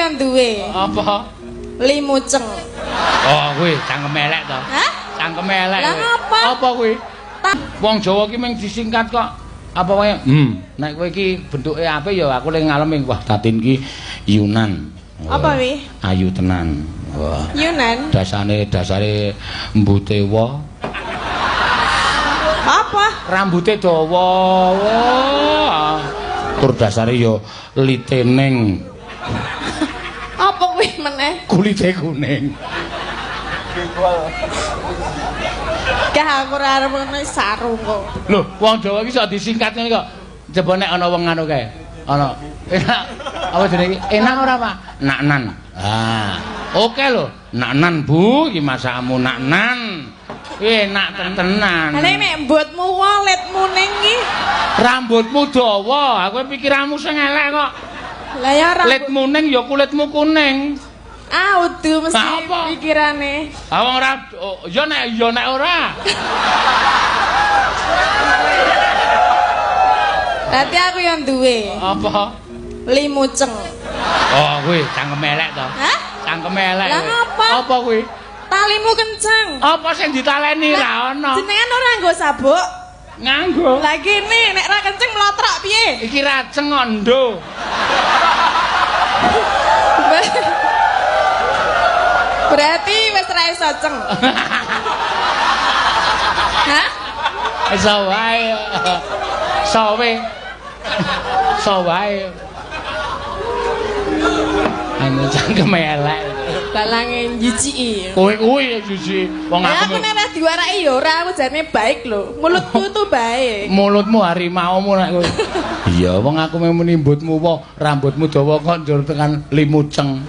yang duwe. Apa? Limuceng. Oh, kuwi cangkem elek to. Hah? Cangkem elek. Lah ngapa? Apa kuwi? Wong Jawa ki mung disingkat kok. Apa wae? Nek kowe iki bentuke apik ya aku le ngalem wah Tatin ki Yunan. Apa wi? Ayu tenan. Wah. Yunan. Dasane dasare mbute wa. Apa? Rambute dawa. Wah. Tur dasare ya litening. Apa kuwi meneh? Kulite kuning. Gah aku ora arep ngono sarung kok. Lho, wong Jawa iki sok disingkat ngene kok. Coba nek ana wong anu kae. Ana. Enak. Apa jenenge iki? Enak ora, Pak? Naknan. Ah, oke lho. Naknan, Bu, iki masakmu naknan. Enak tenan. Lah nek mbutmu waletmu ning iki. Rambutmu dawa, aku pikiranmu sing elek kok. Lah ya rambut. Litmu ning ya kulitmu kuning. Ah, udu mesti pikirane. Ah wong ora ya nek ora. Berarti aku yang duwe. Apa? Limuceng. Oh, kuwi cangkem elek to. Hah? Cangkem elek. Lah ngapa? Apa kuwi? Talimu kenceng. Apa sing ditaleni ra ono? Jenengan ora nganggo sabuk? Nganggo. Lah kene nek ra kenceng mlotrok piye? Iki raceng kok ndo. Berarti wis ra iso ceng. Hah? Iso wae. Sowe. So wae. Anu cangkem elek. Balange njijiki. Kowe kuwi jijik. Wong aku nek ora diwaraki ya ora, aku jane baik lho. Mulutku tuh baik. Mulutmu harimaumu nek kowe. Iya, wong aku muni mbutmu wae, rambutmu dawa kok njur tekan limuceng.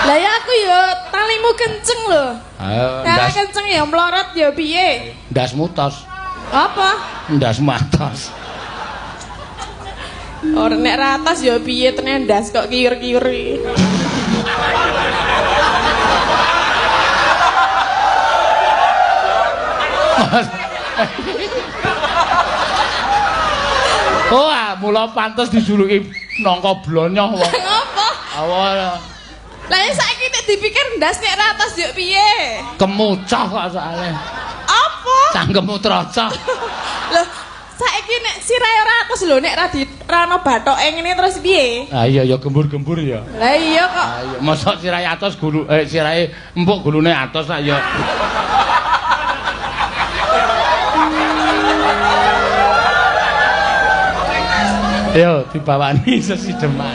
Lah ya aku ya talimu kenceng lho. Ayo, ndas kenceng ya mlorot ya piye? Ndasmu tos. Apa? Ndasmu atos. Ora nek ra atos ya piye tenan ndas kok kiur-kiur iki. Oh, mula pantes dijuluki nangka blonyoh wong. Ngopo? Awal. Lah saiki nek dipikir ndas nek ra atos yo piye? Kemucah kok soalé. Apa? Cangkemmu trocok. Lho, saiki nek sirahe ora atos lho nek ra di ra ono bathoke ngene terus piye? Ah iya ya gembur-gembur ya. Lah iya kok. Ah iya, mosok sirahe atos gulu sirahe empuk gulune atos sak ya. Yo dibawani sesideman.